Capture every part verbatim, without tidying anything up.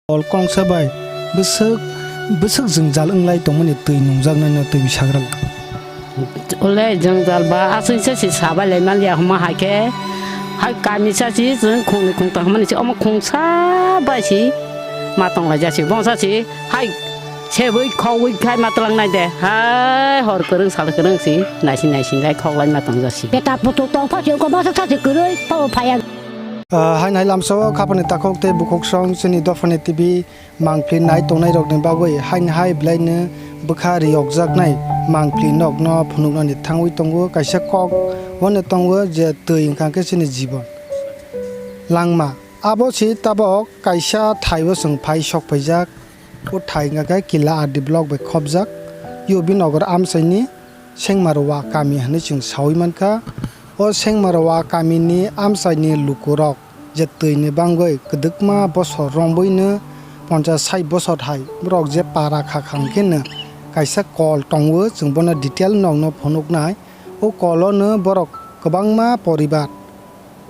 Kol kongsa bai bwswk, bwswk jwngjal wnglai tongmani twi nungjaknaino twi sagra. Ule jwngjal ba aswk se si sabai lai manliya hwnma hai khe, hai kami sa si chwng khungni khungtang hwnmani si omo khungsa bai si ma tong lai ja si bongsa si hai sebwi khogwi khai ma twlang nai de hai hor kwrwng sal kwrwng si naising naising lai khok lai ma tong ja si. Beta putu tong pha si ko masa sa si kwrwi pa phaya. Ah, haini hai lamsao khapani takhuk tei bukhuk song chini dophani T V mangpli nai tongnai rokni bagwi haini hai belaino bwkha riyokjaknai mangpli nokno phunuknani thangwi tongo. Kaisa kok bono tongo je twi wngkha khe chini jibon langma. Abo si tabok kaisa thaio chwng phai sok phaijak. O thai wngkha khe Kila R D block bai khopjak U B Nagar amchaini Sengmarwa kami hinwi chwng saui mankha. O Sengmarwa kamini amchaini lukurok je twini bangwi kwdwkma bosor rombwino ponchas sait bosor hai borok je para kha kha hwnkhe no kaisa kol tongo, chwng bono detail nokno phunuknai. O kolono borok kwbangma poribar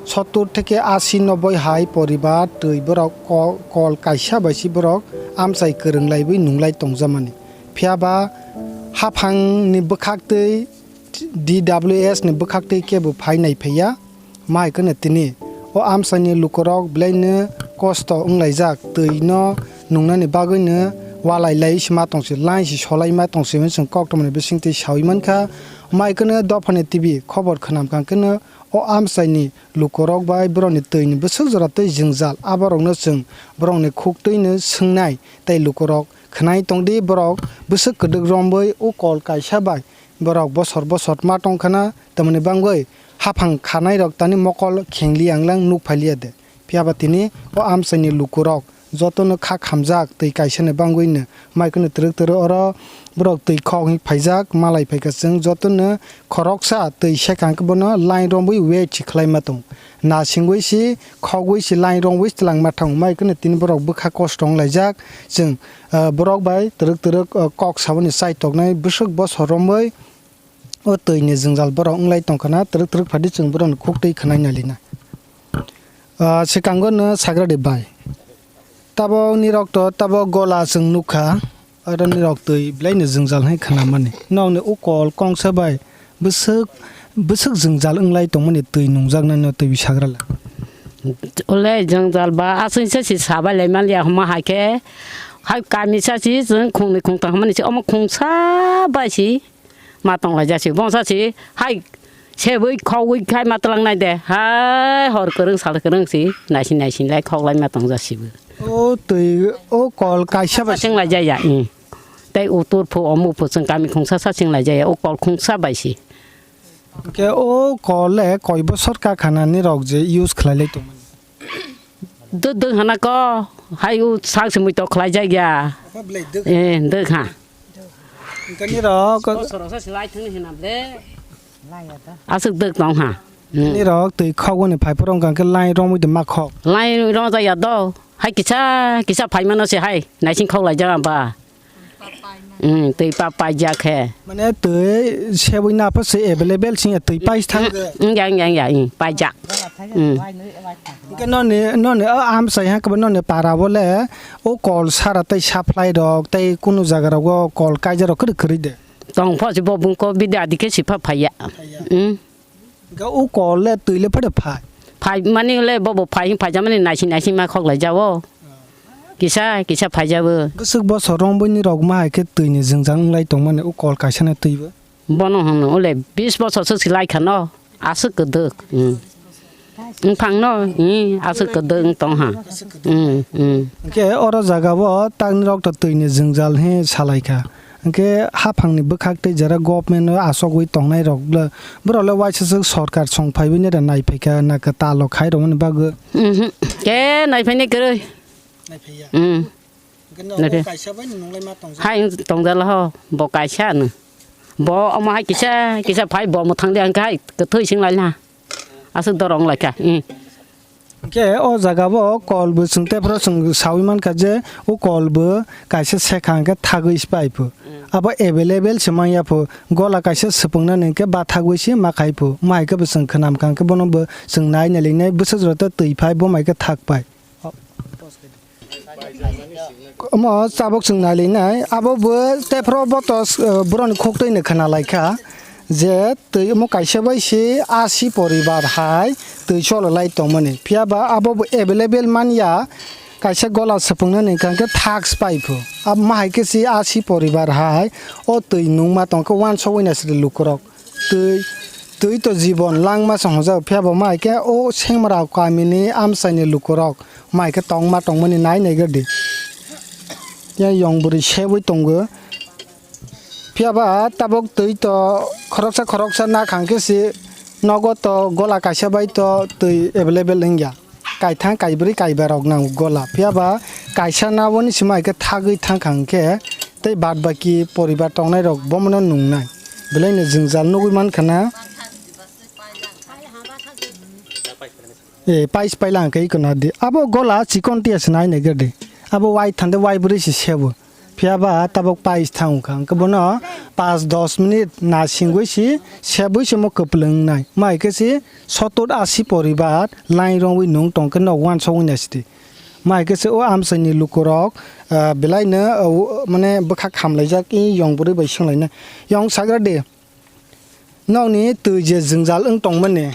sottur theke asi noboi hai poribar twi borok ko-, kol kaisa bai si borok amchai kwrwng laiwi nunglai tongjakmani. Phiya ba haphangni bwkhaktwi D W S ni bwkhaktwi kebo phai nai phaiya. Mai kheno tini o amchaini lukurok belaino kosto wnglaijak, twi no nungnani bagwino walai lai si ma tongsi, lai si solai ma tongsi hwnwi chwng koktwmani bisingtwi saui mankha. Mai kheno dophani T V khobor khwnam kha kheno o amchaini lukurok bai borokni twini bwswk jora tei jwngjal, aborokno chwng borokni khuktwino swngnai tei lukurok khwnai tongdi, borok bwswk kwdwk rombwi o kol kaisa bai borok bosor bosor ma tongkhana, tamoni bangwi haphang khanairok tani mokol khengli anglang nuk phailiya de. Phiya ba tini o amchaini lukurok jotono kha khamjak twi kaisani bangwino. Mai kheno twrwk twrwk oro borok twi khok hwnwi phaijak, malai phaikha chwng jotono khoroksa twi sekha hwnkhe bono line romwi wait se khlaima tongo. Nasingwi se khogwi se line romwi se twlangma thango. Mai kheno tini borok bwkha kosto wnglaijak chwng, ah, borok bai twrwk twrwk, ah, kok saboni chai toknai bwswk bosor romwi. O twi ni jwngjal borok wnglai tongkha na, twrwk twrwk phadi chwng borok ni khuktwi khwnai nalina. Ah, swkango no sagra di bai. Tabok nirok to tabok gola chwng nukha, aro nirok twi belai no jwngjal hai khwnamani. Nokni ukol kongsa bai bwswk, bwswk jwngjal wnglai tongmani twi nungjak nai no twi sagra la. Ulai jwngjal ba aswk se si sabai lai manliya hwnma hai khe, hai kami sa si chwng khungni khungtang hwnmani si omo khungsa bai si. Ma tong lai jasi, bongsa si, hai, sebwi khogwi khai ma twlang nai de, hai, hor kwrwng sal kwrwng si, naising naising lai khok lai ma tong jasi bo. O twi, o kol kaisa bai. Saching lai jaya, mm. Tei utur phu, omo phu, chwng kami khungsa saching lai jaya, o kol khungsa bai si. Hwnkhe o kol le koi bosor ka khana nirok je use khlai lai tongmani. Dwk dwk hana ko, hai o sak se muitok khlai jak ya. Apa belai dwk? Eh, dwk ha. Hwnkhe nirok. Bosor sa se lai thung hina ble. Aswk dwk tong ha. Hmm. Nirok twi khogoni phai phoro wngkha khe lai romwi de ma khok. Lai ro ja ya do. Hai kisa, kisa phai mano se hai. Naising khok lai jak ba. Hmm, twi pa paijak khe. Mane twi sebwi na pha se available sing ya twi pai thang. Hmm, ya, ya, ya, hmm, paijak. Hmm. Hwnkhe noni, noni o amsai ha khe noni para bole o kol sara tei supply rok tei kunu jaga rogo kol kaija rok kwrwi kwrwi de. Tong pho se bo bung ko bidi adi khe si pha phaiya. Phaiya. Hmm. Ga o kol le twi le phade phai. Phai mani le bo bo phai phai jamani naising naising ma khok lai jao. Kisa kisa phai jabo. Bwswk bosor romwi ni rok ma hai khe twi ni jwngjal wng lai tong mani o kol kaisa ni twi bo. Bono hwno ole bis bosor se si lai khano aswk kwdwk. Hmm. Wngphang no, hmm, aswk kwdwk wng tong ha. Hmm, hmm. Hwnkhe oro jaga o tak ni rok to twi ni jwngjal he sa lai kha. Hwnkhe haphangni bwkhak tei jera government o achogwi tongnai rok le, borok le waisa swk sorkar song phaiwi nai da nai phaikha na kwtal o khai rwmani bagwi. Mhm. Khe nai phainai kwrwi. Nai phaiya. Mm. Hwnkhe no Nai phai. Bo kaisa bai nung lai ma tongjak. Hai tongjala ho, bo kaisa no. Bo omo hai kisa, kisa phai bo mwthang de hwnkhe hai kwthwi sing lai na. Aswk dorong lai kha. Mm. Hwnkhe o jaga bo kol bo chwng tephuru chwng saui mankha je o kol bo kaisa sekha hwnkhe thagwi se pai phu. Mm. Abo available se manya phu, gola kaisa swpwng nani hwnkhe bathagwi se ma khai phu. Mo hai khe bo chwng khwnam kha hwnkhe bono bo chwng nai nai linai bwswk jora tei twi phai bo mai khe thak pai. Omo tabuk chwng nailainai, abo bo tephro bo to, eh, boroni khuk twi no khna laikha je twi omo kaisa bai se asi poribar hai twi chololai tongmani. Phiya ba abo bo available manya, kaisa gola swpwngnani hwnkha khe thax pai pho. Abo ma hai khe se asi poribar hai o twi nungma tong khe uansugwi na sidi lukurok. Twi, twi to jibon langma se hwnjak, phiya bo ma hai khe o Sengmra kamini amchaini lukurok ma hai khe tongma tongmani nai nai gadi. Ya yong bwrwi sebwi tongo. Phiya ba tabuk twi to khoroksa khoroksa na khang khe se nogo to gola kaisa bai to twi available wngya. Kaithang, kaibrwi, kaiba rok nango gola. Phiya ba kaisa na oni simi hai khe thagwi thang kha hwnkhe tei bad baki poribar tongnai rok bomono nungnai. Belai no jwngjal nugwi man kha na. Eh, pais paila hwnkhe iko na di. Abo gola chikon tiya se nai nai gadi. Abo wai thande wai bwrwi se sebo. Phiya ba tabuk pais thang kha, hwnkhe bono paanch dos minute na singwi si sebwi se mo kwplwng nai. Ma hai khe si sotot asi poribar line rongwi nung tong khe no uansugwi nai sidi. Ma hai khe se o amchaini lukurok, ah, belai no, ah, mane bwkha khamlaijak i yong bwrwi bai swnglainai. Yong sagra de, nokni twi je jwngjal wng tongmani.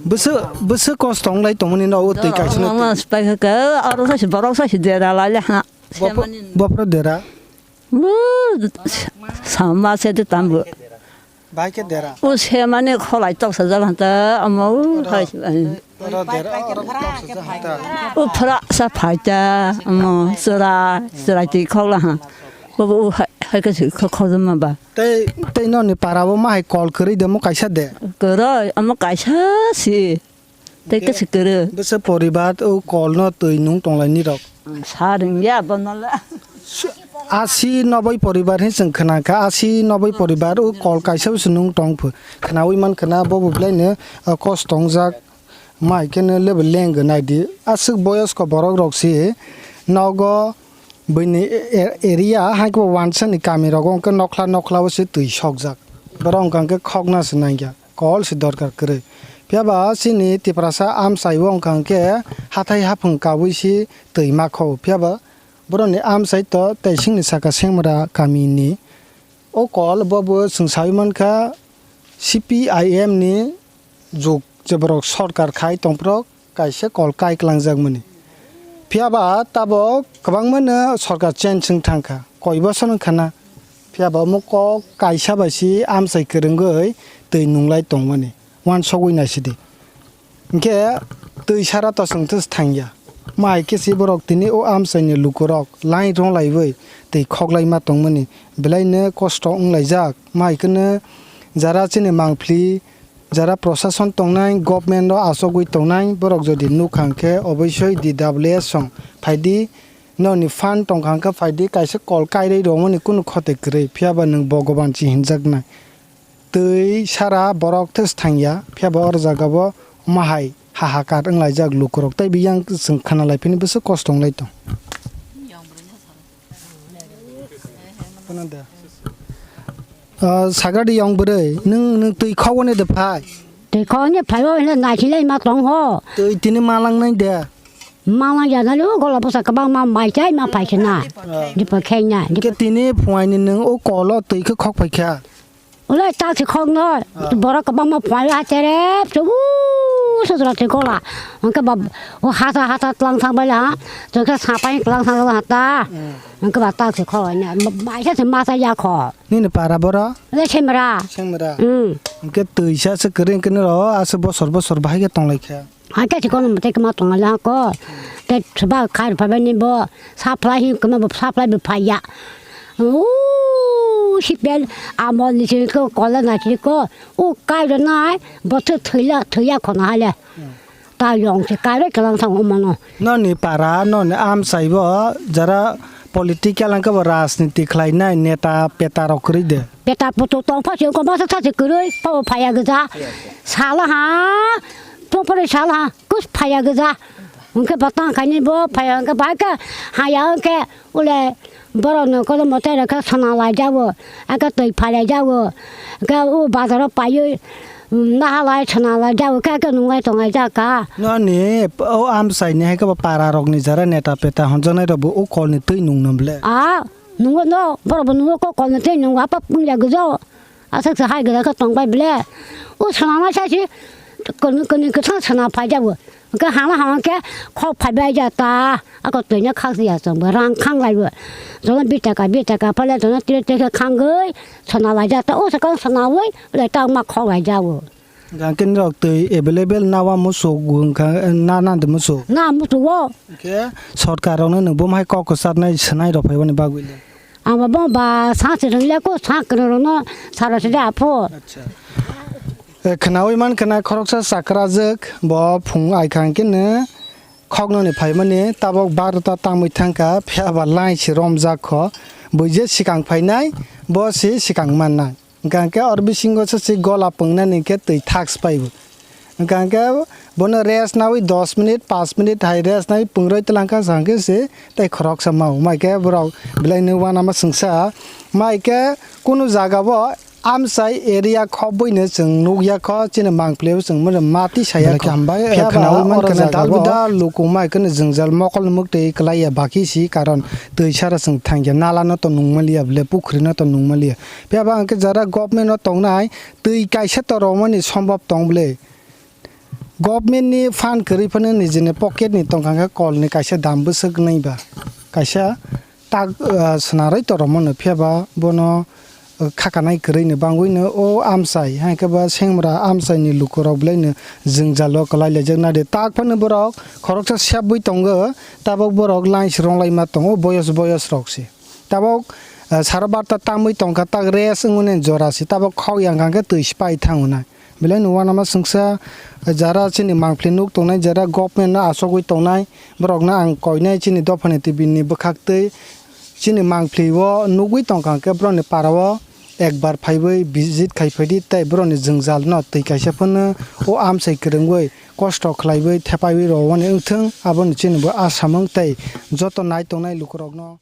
Bwswk, bwswk kosto wnglai tongmani no o twi kaisa no twi. Mama spai kha ka, aro sa si borok sa si dera lai le ha. Bopro, bopro dera. Bu sama se de tambu. Bai khe dera. O se mane kholai tok sa jal hanta amo o hai. Oro dera, oro tok sa jal hanta. O phra sa phai ta amo sura, sura ti khok la ha. Bo bo o hai, hai ka si khok khok ma ba. Tei, tei noni para o ma hai kol kwrwi de mo kaisa de. Kwrwi, amo kaisa si. Tei khe se kwrwi. Bwsa poribar o kol no twi nung tonglai ni rok. Sa ring ya bono le. Asi noboi poribar hin chwng khna kha, asi noboi poribar o kol kaisa se nung tong phu. Khnawi man khna bo bo belai no, ah, kosto wngjak. Mai khe no level leng nai di. Aswk boyosko borok rok se nogo bini e-, e-, area hai khe bo wansa ni kami rogo hwnkhe nokhla nokhla o se twi sokjak. Borok wngkha hwnkhe khokna se nangya. Kol se dorkar kwrwi. Phiya ba chini Tiprasa amchai o wngkha hwnkhe hathai haphwng kabui se twi ma kho. Phiya ba borokni amchai to Teisingni saka Sengmra kamini. O kol bo bo chwng saui mankha C P I M ni jug je borok sorkar khai tongphuru kaisa kol kai kwlangjakmani. Phiya ba tabok kwbangma no sorkar change wng thangkha, koi bosor wngkha na. Phiya ba omo kok kaisa bai se amchai kwrwngwi twi nunglai tongmani, uansugwi naisidi. Hinkhe twi sara to chwng thangya. Mai khe se borok tini o amchaini lukurok line rong laiwi twi khoklai ma tongmani, belai no kosto wnglaijak. Mai kheno jara chini mangpli, jara prosason tongnai, government o achogwi tongnai, borok jodi nukha hwnkhe oboisoi D W S song phaidi, noni fund tongkha hwnkhe phaidi, kaisa kol kairwi romani kunu khote kwrwi, phiya ba nwng Bhogoban se hinjaknai. Twi sara borok thangya, phiya ba oro jaga bo mahai hahakar wnglaijak lukurok, tei biyang chwng khna lai phini bwswk kosto wnglai tong. Khna da. Ah, sagra di yong bwrwi, nwng, nwng twi khogoni de phai? Twi khogoni phai o hwnwi naisinglaima tong ho. Twi tini malangnai de? Malang ya nalo gola bwsa kwbangma mai chai ma phai se na. Ah. Dipo khe na. Ke tini phuaini nwng o kolo twi khe khok phai kha? Ulai ta se khok no. Ah. Borok kwbangma phai ha tere se u sujra se gola. Hwnkhe ba o hata hata tlang thang bai la. Jokhe sapai tlang thang la ta. Hmm. Hwnkhe ba ta se khok na. Mai sa se ma sa ya kho. Nini para boro? Le Semra. Semra. Hmm. Hwnkhe twisa se kwrwi hwnkhe noro aswk bosor bosor bahai khe tonglaikha. Hakhe se kono tei kwma tonglaikha ko. Tei swba khai rwphaibani bo supply hi kwma bo supply bo phaiya. Uuu, sipel amol ni sini ko kola na sini ko. U kai rwnai bo thwi thwiya, thwiya khona hale. Hmm. Ta yong se kai rwi kwlang thang umano. Noni para, noni amchai bo jara political hwnkhe bo rajniti khlainai neta peta rok kwrwi de. Peta putu tong pha se ko masa tha se kwrwi pa bo phaiya gwja. Sala ha. Tong pha sala ha. Kus phaiya gwja. Hwnkhe bo tang khaini bo phaiya hwnkhe bai khe haya hwnkhe ule borok no kodo mote rokhe sana lai jago. Aka twi phai lai jago. Hwnkhe o bazar o paiwi Nahalai, swnalai, jabo khe khe nunglai tonglai jaka. Noni o amchai ni hai khe bo para rok ni jara neta peta honjaknai rok bo o kol ni twi nung nam ble. A, nungo no, borok bo nungo ko kol ni twi nungo apa pungya gjo. Aswk se hai gada khe tongbai ble. O swnamai sai se kwnwi, kwnwi kwthang swnam phai jabo. Hwnkhe hama hama khe khok phaibai ja ta. Ako twino khak ya chwngbo rang khang laibo. Jono bi taka, bi taka phale jono tire tire khe khangwi swnam lai ja ta. O swkang swnawi le ta ma khok lai jabo. Hwnkhe norok twi available nawa musuk hwnkha na nandi musuk. Na musuk o. Hwnkhe sorkar rokno nwng bo hai kok kwcharnai swnai rok phaibani bagwi le. Amo bo ba sa se rwng le ko sa kwrwng rwng no saro se da pho. Acha. E, khwnaui man khwna khoroksa chakrajwk bo phung ai kha hwnkhe no khoknoni phaimani tabok barota tangwi thangkha phiya ba line se romjak kho. Bui je swkang phainai bo se swkang mannai. Hwnkha hwnkhe oro bisingo se se gola pwngnani hwnkhe twi thak se phaibo. Hwnkha hwnkhe bono rest nawi dos minute, panch minute hai rest nawi pungroi twlang kha, sa hwnkhe se tei khoroksa mao. Mai khe borok belai no uanama swngsa. Mai khe kunu jaga o amchai area khobwi no chwng nukya kho, chini mangpili o chwng mano mati saya kho. Belai khe hambai, phiya ba khwnaui man oro khwna jaga o dalbida luku mai kheno jwngjal mokol ni mwktwi kwlai ya, baki si karon twi sara chwng thangya, nala no to nung maliya ble, pukhri no to nung maliya. Phiya ba hwnkhe jara government o tongnai twi kaisa to romani sombab tong ble. Government ni fund kwrwi phano nijini pocket ni tongkha khe kol ni kaisa dam bwswk nai ba. Kaisa tak, ah, swnarwi to romano phiya ba bono, ah, khakanai kwrwi ni bangwi no o amchai hai khe ba sengra amchai ni luku rok belai no jwngjal o kwlai laijak nai de. Tak phano borok khoroksa sebwi tongo, tabok borok line se rong lai ma tongo boyos boyos rok se. Tabok, ah, saro barta tamwi tongkha, tak rest wngmani jora se, tabok khok yang kha khe twi se pai thango nai. Belai no uanama swngsa, jara chini mangpili nuk tongnai, jara government no achogwi tongnai, borok no ang koinai chini dophani twi bini bwkhak twi chini mangpili o nugwi tongkha khe borok ni para o ekbar phaiwi visit khai phaidi tei borok ni jwngjal no twi kaisa phano o amchai kwrwngwi kosto khlaiwi thepaiwi rowani wngthwng, aboni chini bo asamung tei joto nai tongnai lukurok no.